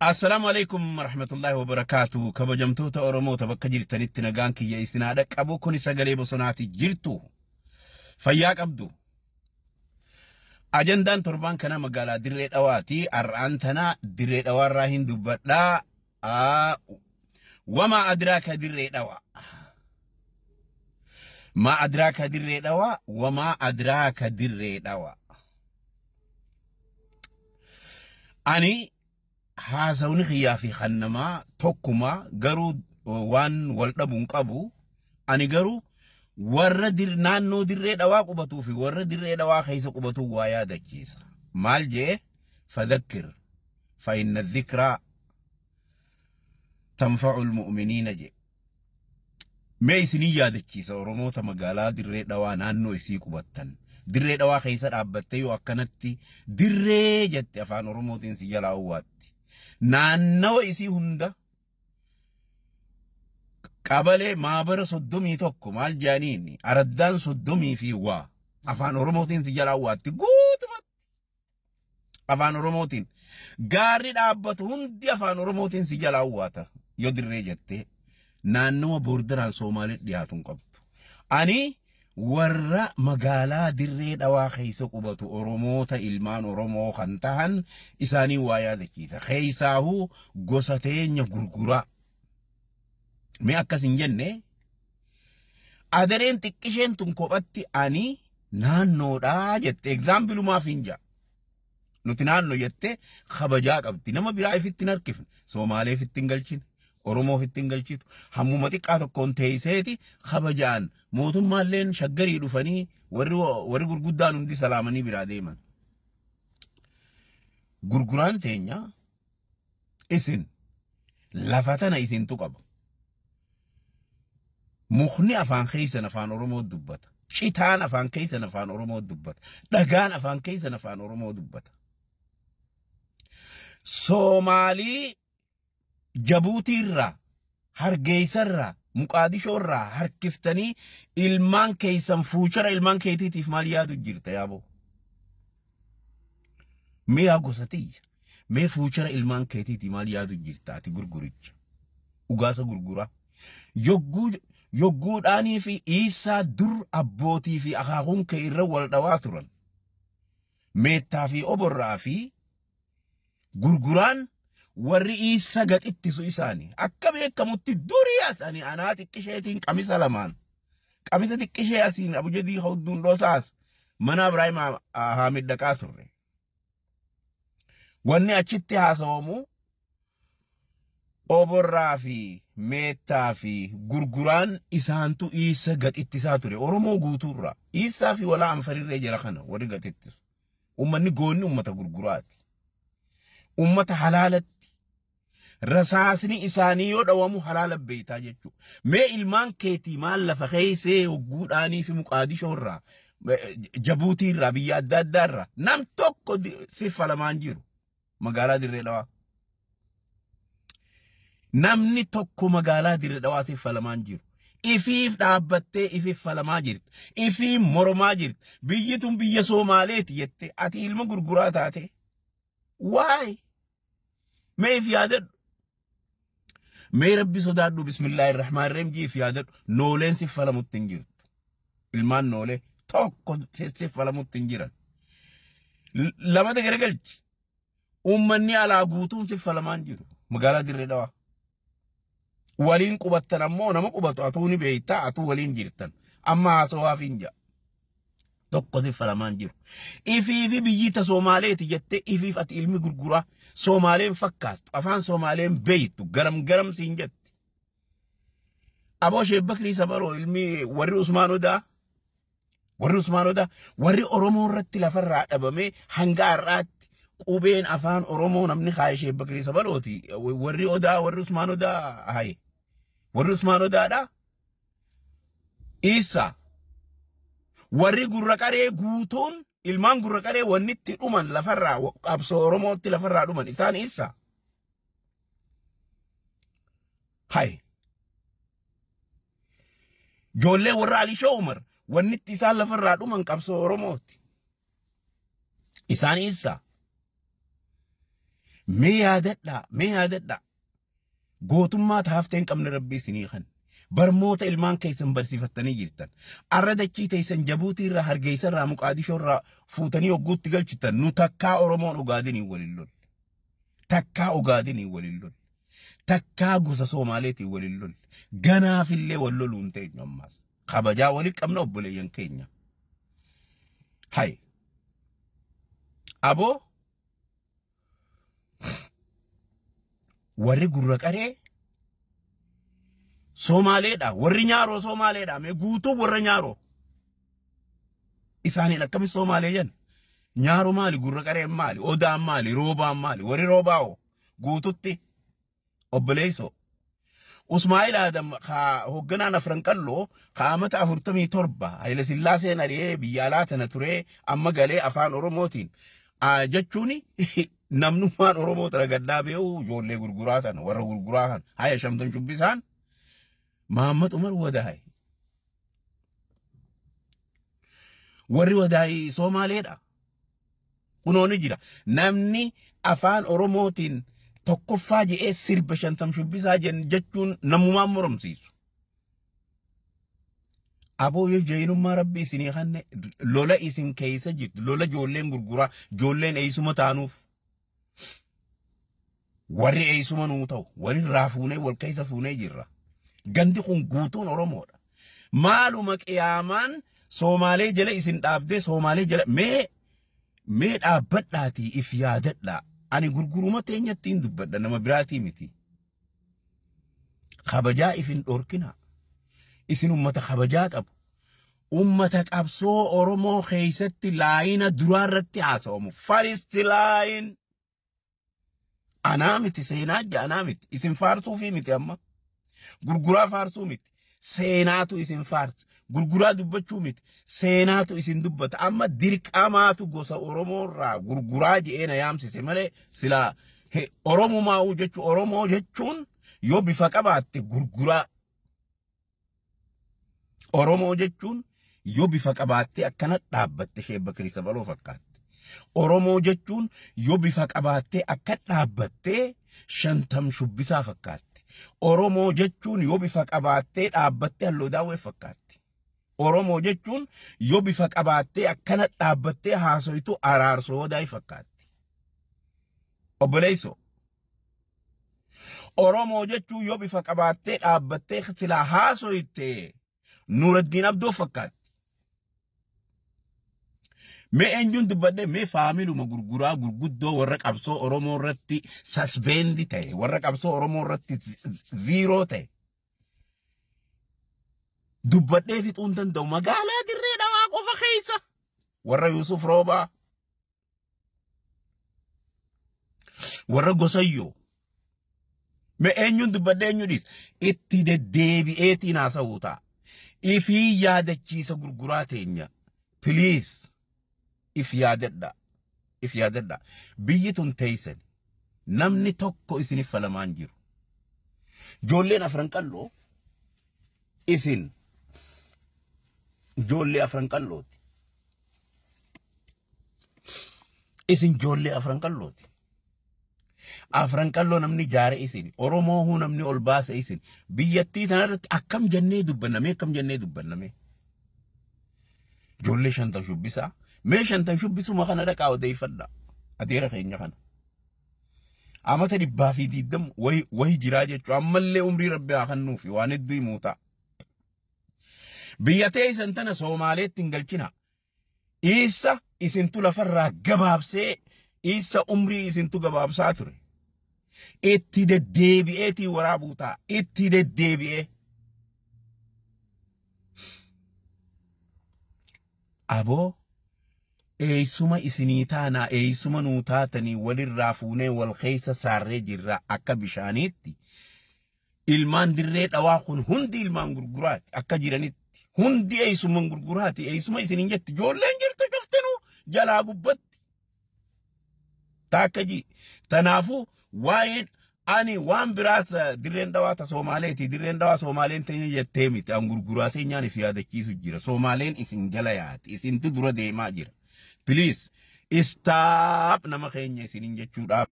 Assalaamu alaikum warahmatullahi wabarakaatu. Kabajamtoota Oromoota bakka jirtanitti nagaan kiyya isin haadha qabu. Kuni sagalee bosonaati jirtu. Fayyaa qabdu. Ajandaan torbaan kana magaalaa Dirree Dhawaati. Har'aan tana Dirree Dhawaarraa hin dubbadhaa. Wamaa adraaka Dirree Dhawaa. Maa adraaka Dirree Dhawaa. Wamaa adraaka Dirree Dhawaa. Ani haasawni kiyyaa fi kan namaa tokkuma, garuu waan wal dhabu hin qabu. Ani garuu warra naannoo Dirree Dhawaa qubatuu fi warra Dirree Dhawaa keessa qubatuu waa yaadachiisa. Maal jee? Fadhakkir fa inna dhikraa tanfa'ul mu'miniina jee. Mee isinii yaadachiisa Oromoota magaalaa Dirree Dhawaa naannoo isii qubattan. Dirree Dhawaa keessa dhaabbattee yoo akkanatti dirree jette afaan Oromootiin si jalaa uwwaatti. Naannawa isii hunda qabalee maabara 31 maal jaaniin araddaan 30 fi waa afaan Oromootiin si jalaa uwwaatti guutumatti. Afaan Oromootiin gaarri dhaabbatu hundi afaan Oromootiin si jalaa uwwaata yoo dirree jettee naannawa boordaraan Soomaalee dhiyaatu hin qabdu. Ani warra magaalaa Dirree Dhawaa keessa qubatu Oromoota ilmaan Oromoo kan tahan isaanii waa yaadachiisa. Keessaahuu gosa teenya gurguraa. Mee akkas hin jenne adareen xiqqisheen tun kophatti ani naannoodhaa jette egzaampilumaaf hin ja'a. Nuti naannoo jette kabajaa qabdi. Nama biraa ifitti hin harkifne. Somaalee ifitti hin galchine. Oromoo ofitti hin galchitu. Hammuma xiqqaa tokkoon teesseeti kabajaan mootummaalleen shaggarii dhufanii warri gurguddaan hundi salaamanii biraa deeman. Gurguraan teenya isin lafa tana isintu qaba. Mukni afaan keessan afaan Oromoo dubbata. Citaan afaan keessan afaan Oromoo dubbata. Dhagaan afaan keessan afaan Oromoo dubbata. Soomaalii Jabuutiirraa, Hargeessarraa, Muqaadishoorraa harkiftanii ilmaan keessan fuuchara ilmaan keetiitiif maal yaadu jirta yaaboo? Mee yaa gosa tiyya, mee fuuchara ilmaan keetiitii maal yaadu jirta ati gurguricha? Ugaasa gurguraa. Yogguudhaanii fi Iisaa dur abbootii fi akaakuun kee irra wal dhawaa turan. Meettaa fi oborraa fi gurguraan warri Iisaa gaxittisu isaanii. Akka beekamutti durii asanii anaa xiqqisheetiin qamisa lamaan. Qamisa xiqqishee asiin abujadii hudduun dhoosaas mana Ibraahim Haamid dhaqaa turre. Wanni achitti haasawamu oborraa fi meettaa fi gurguraan isaantu Iisa gaxittisaa ture. Oromoo guutuurraa. Iisaa fi walaa anfarirree jira kana warri gaxittisu. Uummanni goonni uummata gurguraati. Uummata halaalatti. Rasaasni isaanii yoo dhawamu halaala beektaa jechuudha. Mee ilmaan keetii maal lafa keessee hogguudhaanii fi Muqaadishoorraa, Jabuutiirraa, biyya adda addaarraa nam tokko siffalamaan jiru magaalaa Dirree Dhawaa. Namni tokko magaalaa Dirree Dhawaa siffalamaan jiru. Ifiif dhaabbattee ifiif falamaa jirti. Ifiif mormaa jirti. Biyyi tun biyya Soomaaleeti jettee ati ilma gurguraa taate. Waay! Mee if yaadadhu. Mee rabbi sodaadhu bismillahirrahmanirrahim jii if yaadadhu. Nooleen siffalamutti hin jirtu. Ilmaan noolee tokko siffalamutti hin jiran. Lamata garagalchi. Uummanni alaa guutuun siffalamaan jiru. Magaalaa Dirree Dhawaa. Waliin qubattan ammoo nama qubatu atuu ni beektaa atuu waliin jirtan. Amma haasawaaf hin ja'a. Tokko siffalamaan jiru. Ifiifi biyyi ta Soomaaleeti jettee ifiif ati ilmi gurguraa Soomaaleen fakkaattu afaan Soomaaleen beektu garam garam siin jetti. Aboo Sheek Bakrii Sabaroo ilmi warri Usmaan Odaa warri Usmaan Odaa warri Oromoo irratti lafarraa dhabamee hanga har'aatti qubeen afaan Oromoo namni kaayee Sheek Bakrii Sabarooti warri Odaa warri Usmaan Odaa haye warri Usmaan Odaadha. Isa warri gurra qaree guutuun ilmaan gurra qaree wanni itti dhuman lafarraa qabsoo Oromootti lafarraa dhuman isaan isa. Hay. Ijoollee warra Alishoo Umar wanni itti isaan lafarraa dhuman qabsoo Oromootti. Isaan isa. Mee yaadadhaa, mee yaadadhaa. Gootummaa taaftee hin qabne rabbi isinii kan. Barmoota ilmaan keessan barsiifattanii jirtan. Arra dachii teessan Jabuutii irraa, Hargeysa irraa, Muqaadishoo irraa fuutanii hogguutti galchitan. Nu takkaa Oromoon Ogaadinii waliin lolle. Takkaa Ogaadinii waliin lolle. Takkaa gosa Soomaaleetiin waliin lolle. Ganaafillee wal loluu hin teenyu ammaas. Kabajaa waliin qabna obboleeyyan keenya. Hay. Aboo warri gurra qaree Soomaaleedha. Warri nyaaroo Soomaaleedha. Mee guutuu warra nyaaroo. Isaaniin akkami Soomaalee jenna? Nyaaroo maali? Gurra qareen maali? Odaan maali? Roobaan maali? Warri roobaa'oo guututti obboleessoo. Usmaa'il Adam ka hoogganaan afran qalloo ka amata 47 Haile Sillaaseen ari'ee biyya alaa tana turee amma galee afaan Oromootiin jechuun namnummaan Oromoo tana gaddaa beeku ijoollee gurguraa sana warra gurguraa kana haya shamtan shubbisaan Mahammad Umar Wadaay. Warri Wadaay Soomaaleedha. Kunoo ni jira. Namni afaan Oromootiin tokkoffaa je'ee sirba shantam shubbisaa jechuun namumaan moromsiisu. Aboo yoo jeenummaa rabbi isinii kanne lola isin keessa jirtu lola ijoolleen gurguraa ijoolleen eeysuma taanuuf. Warri eeysuma nuu ta'u walirraa fuunee wal keessa fuunee jirra. Gandi kun guutuun Oromoodha. Maaluma qiyaamaan Soomaalee jala isin dhaabdee Soomaalee jala mee dhaabbadhaatii if yaadadhaa. Ani gurguruma teenyatti hin dubbadha nama biraatii miti. Kabajaa if hin dhorkina. Isin ummata kabajaa qabu. Ummata qabsoo Oromoo keessatti laayina duraa irratti haasawamu. First line. Anaa miti seenaa jaa anaa miti. Isin faarsuufii miti amma. Gurguraa faarsuu miti. Seenaatu isin faarsa. Gurguraa dubbachuu miti. Seenaatu isin dubbata. Amma dirqamaatu gosa Oromoo irraa gurguraa je'ee na yaamsise malee silaa Oromumaa'uu jechuun Oromoo jechuun yoo bifa qabaatte gurguraa. Oromoo jechuun yoo bifa qabaatte akkana dhaabbatte Sheek Bakrii Sabaloo fakkaatte. Oromoo jechuun yoo bifa qabaatte akka dhaabbattee shantam shubbisaa fakkaatte. Oromoo jechuun yoo bifa qabaattee dhaabbattee halluu daawwee fakkaatti. Oromoo jechuun yoo bifa qabaattee akkana dhaabbattee haasoytu araarsoo wadaa'ii fakkaatti. Obboleessoo. Oromoo jechuun yoo bifa qabaattee dhaabbattee silaa haasoyte Nuuraddiin Abdoo fakkaatti. Mee eenyuun dubbadhee mee faamiluma gurguraa gurguddoo warra qabsoo Oromoo irratti sasbeendi ta'e warra qabsoo Oromoo irratti ziiroo ta'e. Dubbadhee fixuu hin danda'u magaalaa Dirree Dhawaa qofa keessa warra Yuusuf Roobaa warra Gosayyoo. Mee eenyuun dubbadhee eenyu dhiis itti deddeebi'eetiin haasa'uu ta'a. Ifii yaadachiisa gurguraa teenya. Please. If yaadadha. If yaadadha. Biyyi tun teessan namni tokko isinif falamaan jiru. Ijoolleen afran qalloo isin ijoollee afran qallooti. Isin ijoollee afran qallooti. Afran qalloo namni jaare isin. Oromoo huu namni ol baase isin. Biyyattii tanarratti akkam jennee dubbanname akkam jennee dubbanname. Ijoollee shantan shubbisaa. Mee shantan shubbisuma kana dhaqaa odeeffadha. Adeera keenya kana. Amata 120 wayi jiraa jechuudha. Ammallee umrii rabbi haa kennuufi waan hedduu himuu ta'a. Biyya teessan tana Soomaaleetti hin galchina. Isa isintu lafarraa gabaabsee isa umrii isintu gabaabsaa ture. Itti deddeebi'eetii waraabuu ta'a. Itti deddeebi'ee. Aboo eeysuma isinii taanaa eeysuma nuu taatanii walirraa fuunee wal keessa saarree jirra akka bishaaniitti. Ilmaan Dirree Dhawaa kun hundi ilmaan gurguraati akka jiranitti. Hundi eeysuman gurguraati eeysuma isiniin jetti ijoolleen jirtu cuftinuu jalaa gubbatti. Taakka ji. Tanaafuu waa'een ani waan biraas Dirreen Dhawaa ta Soomaaleeti Dirreen Dhawaa Soomaaleen teenya jettee miti an gurguraa teenyaan if yaadachiisu jira. Soomaaleen isin jala yaati isintu dura deemaa jira. Please stop nama keenya isiniin jechuudhaaf.